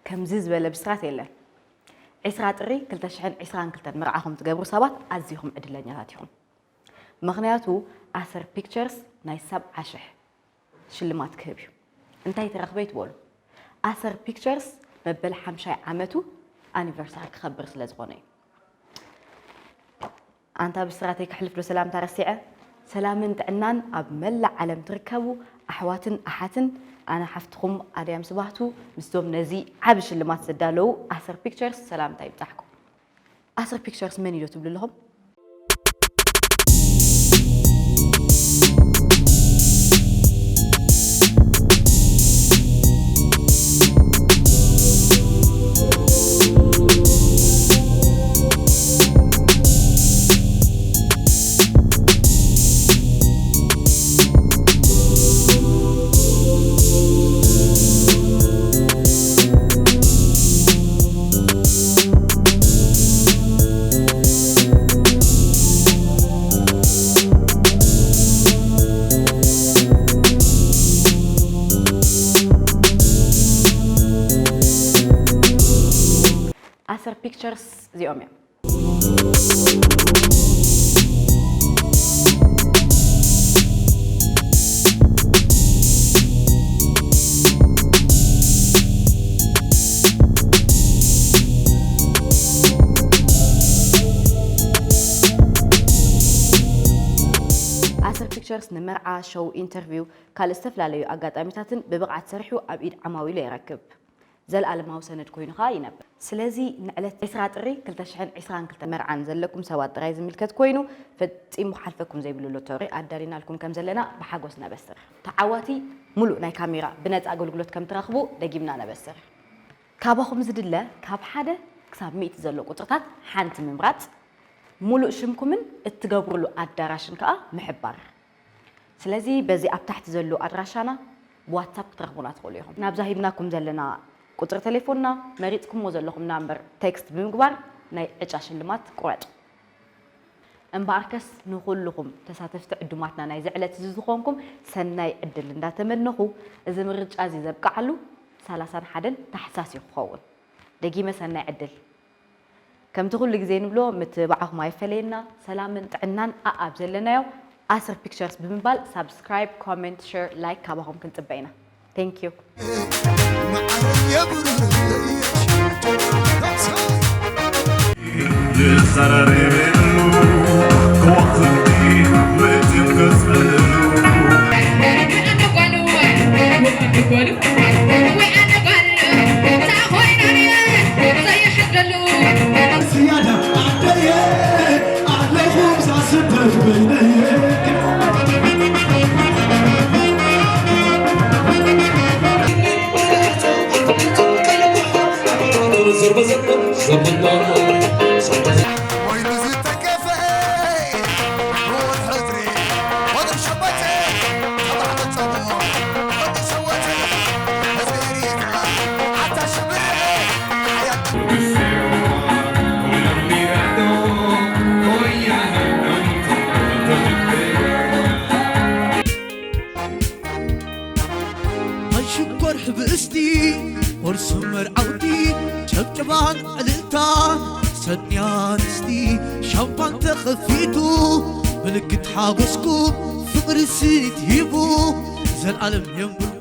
ከምዚ ዝበለ ብስራት የለን። ዕስራ ጥሪ ክልተ ሽሕን ዕስራን ክልተን መርዓኹም ትገብሩ ሰባት ኣዚኹም ዕድለኛታት ኢኹም። ምኽንያቱ ኣሰር ፒክቸርስ ናይ ሰብዓ ሽሕ ሽልማት ክህብ እዩ። እንታይ ተረኽበ ይትበሉ? ኣሰር ፒክቸርስ መበል ሓምሻይ ዓመቱ ኣኒቨርሳሪ ክኸብር ስለ ዝኾነ እዩ። ኣንታ ብስራተይ ክሕልፍ ዶ ሰላምታ ረሲዐ? ሰላምን ጥዕናን ኣብ መላእ ዓለም ትርከቡ ኣሕዋትን ኣሓትን፣ ኣነ ሓፍትኹም ኣድያም ስባህቱ ምስቶም ነዚ ዓቢ ሽልማት ዘዳለዉ ኣሰር ፒክቸርስ ሰላምታ ይብጻሕኩም። ኣሰር ፒክቸርስ መን እዩ ዶ ትብሉ ኣለኹም? ኣሰር ፒክቸርስ እዚኦም እዮም። ኣሰር ፒክቸርስ ንመርዓ፣ ሾው፣ ኢንተርቪው፣ ካልእ ዝተፈላለዩ ኣጋጣሚታትን ብብቕዓት ሰሪሑ ኣብ ኢድ ዓማዊሉ የረክብ። ዘልኣለማዊ ሰነድ ኮይኑ ኸኣ ይነብር። ስለዚ ንዕለት ዕስራ ጥሪ ክልተ ሽሕን ዕስራን ክልተን መርዓን ዘለኩም ሰባት ጥራይ ዝምልከት ኮይኑ፣ ፈጺሙ ክሓልፈኩም ዘይብሉ ሎተሪ ኣዳሊናልኩም ከም ዘለና ብሓጎስ ነበስር። ተዓዋቲ ሙሉእ ናይ ካሜራ ብነጻ ኣገልግሎት ከም ትረኽቡ ደጊምና ነበስር። ካባኹም ዝድለ ካብ ሓደ ክሳብ ሚእቲ ዘሎ ቁጽርታት ሓንቲ ምምራጽ፣ ሙሉእ ሽምኩምን እትገብሩሉ ኣዳራሽን ከኣ ምሕባር። ስለዚ በዚ ኣብ ታሕቲ ዘሎ ኣድራሻና ብዋትሳፕ ክትረኽቡና ትኽእሉ ኢኹም። ናብዛ ሂብናኩም ዘለና ቁጽሪ ቴሌፎንና መሪጽኩምዎ ዘለኹም ናምበር ቴክስት ብምግባር ናይ ዕጫ ሽልማት ቁረጹ። እምበኣርከስ ንኹልኹም ተሳተፍቲ ዕዱማትና ናይዚ ዕለት እዚ ዝኾንኩም ሰናይ ዕድል እንዳተመነኹ፣ እዚ ምርጫ እዚ ዘብቅዓሉ ሰላሳን ሓደን ታሕሳስ እዩ ክኸውን። ደጊመ ሰናይ ዕድል። ከምቲ ኩሉ ግዜ ንብሎ ምትብባዕኹም ኣይፈለየና። ሰላምን ጥዕናን ኣኣብ ዘለናዮ ኣስር ፒክቸርስ ብምባል ሳብስክራይብ፣ ኮሜንት፣ ሸር፣ ላይክ ካባኹም ክንጽበ ኢና። Thank you። ናይ ሽኮር ሕብእስቲ፣ ቁርሲ መርዓውቲ፣ ጨብጨባን ዕልልታን ሰንያ ኣንስቲ፣ ሻምፓን ተኸፊቱ፣ ምልክት ሓጎስኩም ፍቕሪ ስኒት ሂቡ፣ ዘልኣለም የንብር